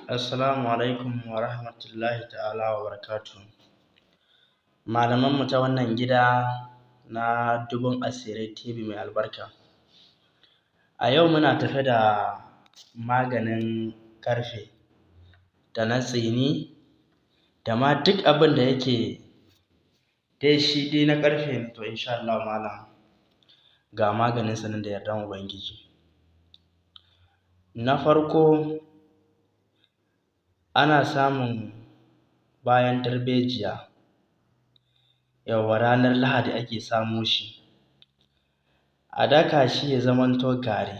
Assalamu alaikum wa rahmatullahi ta'ala wa barakatuhu. Malamanmu ta wannan gida na Dubun Asirai TV mai albarka. A yau muna tafe da maganin ƙarfe da na tsini da ma duk abin da yake dai shi dai na ƙarfe ne, to insha Allahu malam ga maganinsa nan da yardan Ubangiji. Na farko ana samun bayan darbejiya, yawwa ranar Lahadi ake samo shi, a daka shi ya zamanto gari,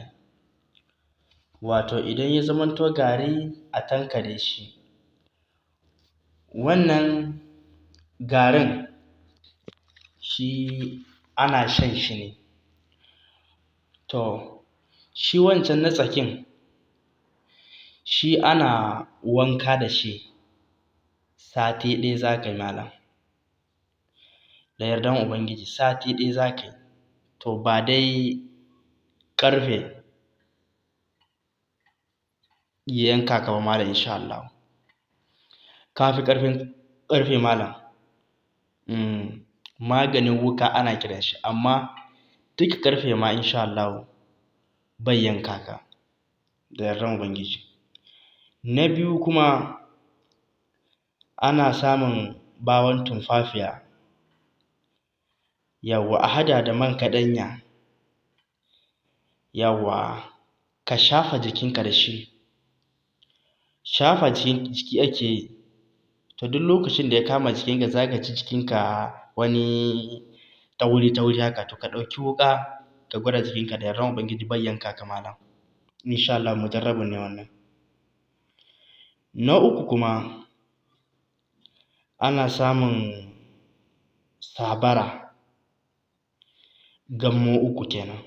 wato idan ya zamanto gari a tankaɗe shi. Wannan garin shi ana shan shi ne, to shi wancan na tsakin shi ana wanka da shi, sati ɗaya za ka yi malam, da yardan Ubangiji sati ɗaya za ka yi, to ba dai ƙarfe ya yanka ka ba malam insha Allahu. Ka fi ƙarfin ƙarfe malam, maganin wuƙa ana kiran shi, amma duk ƙarfe ma insha Allahu bai yanka ka da yardan Ubangiji. Na biyu kuma ana samun ɓawon tumfafiya, yawwa a haɗa da man kaɗanya, yawwa ka shafa jikinka da shi, shafa jiki ake yi, to duk lokacin da ya kama jikinka za ka ji jikinka wani tauri-tauri haka, to ka ɗauki wuƙa ka gwada jikinka da yardan Ubangiji bai yanka ka malam, insha Allahu mujarrabun ne wannan. Na uku kuma ana samun sabara, gammo uku kenan,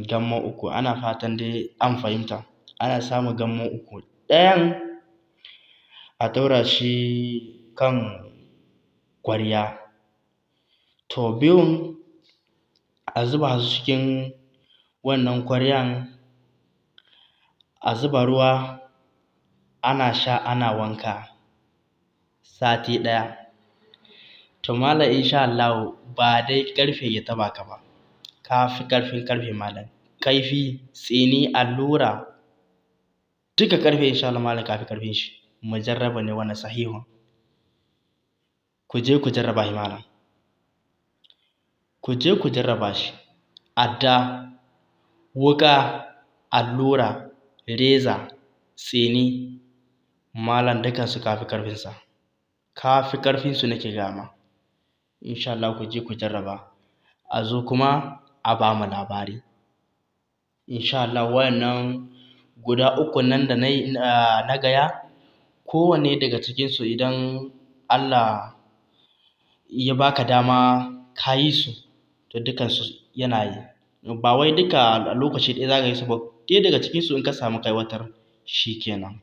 gammo uku, ana fatan dai an fahimta, ana samun gammo uku, ɗayan a ɗaura shi kan ƙwarya, to biyun a zuba su cikin wannan ƙwaryan a zuba ruwa ana sha ana wanka sati ɗaya. To malam insha Allahu ba dai ƙarfe ya taɓa ka ba, ka fi ƙarfin ƙarfe malam, kaifi, tsini, allura, duka ƙarfe insha Allahu malam ka fi ƙarfin shi, mujarrabun ne wannan sahihun. Ku je ku jarraba shi malam, ku je ku jarraba shi, adda, wuƙa, allura, reza, tsini, malam dukansu ka fi ƙarfinsa, ka fi ƙarfinsu nake gaya ma. Insha Allahu ku je ku jarraba, a zo kuma a ba mu labari. Insha Allahu waɗannan guda ukun nan da na gaya, kowanne daga cikinsu idan Allah ya ba ka dama ka yi su, to dukansu yana yi. Ba wai duka a lokaci ɗaya za ka yi su ba, ɗaya daga cikinsu in ka samu ka aiwatar shi kenan.